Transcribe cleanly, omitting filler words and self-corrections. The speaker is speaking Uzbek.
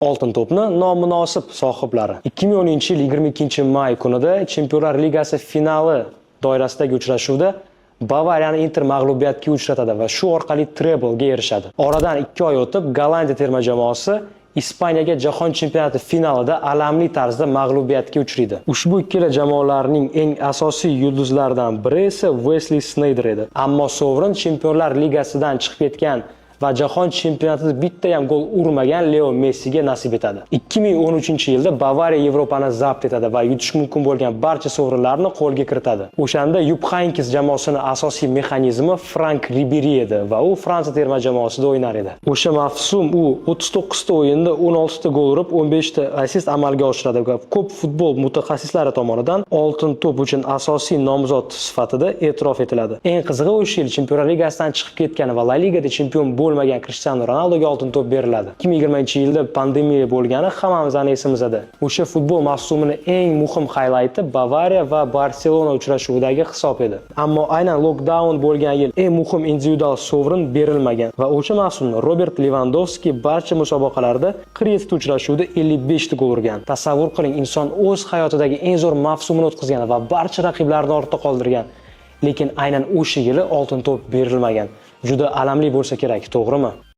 Oltin to'pni nomunosib sohiblari. 2010-yil 22-may kunida Chempionlar Ligasi finali doirasidagi uchrashuvda Bavariyani Inter mag'lubiyatga uchratadi va shu orqali treblga erishadi. Oradan 2 oy o'tib, Gollandiya terma jamoasi Ispaniyaga Jahon chempionati finalida alamli tarzda mag'lubiyatga uchraydi. Ushbu ikkala jamoalarning eng asosiy yulduzlaridan biri esa Wesley Sneijder edi. Ammo sovrin Chempionlar Ligasidan chiqib ketgan va Jahon chempionatida bitta ham gol urmagan Leo Messiga nasib etadi. 2013-yilda Bavariya Yevropani zabt etadi va yutish mumkin bo'lgan barcha sovrinlarni qo'lga kiritadi. O'shanda Yupp Heynckes jamoasining asosiy mexanizmi Frank Riberi edi va u Fransiya terma jamoasida o'ynar edi. O'sha mavsum u 39 ta o'yinda 16 ta gol urib, 15 ta assist amalga oshiradi va ko'p futbol mutaxassislari tomonidan Oltin to'p uchun asosiy nomzod sifatida e'tirof etiladi. Eng qizig'i, o'sha yil Chempionlar Ligasidan chiqib ketgan va La Ligada chempion bo'lmagan Cristiano Ronaldoga Oltin to'p beriladi. 2020-yilda pandemiya bo'lgani hammamizning esimizda. O'sha futbol mavsumini eng muhim highlighti Bavariya va Barselona uchrashuvidagi hisob edi. Ammo aynan lockdown bo'lgan yil eng muhim individual sovrin berilmagan va o'sha mavsumda Robert Levandovski barcha musobaqalarda 47 ta uchrashuvda 55 ta gol urgan. Tasavvur qiling, inson o'z hayotidagi eng zo'r mavsumini o'tkazgan va barcha raqiblarini ortda qoldirgan. Lekin aynan o'sha yili Oltin to'p berilmagan. Juda alamli bo'lsa kerak, to'g'rimi?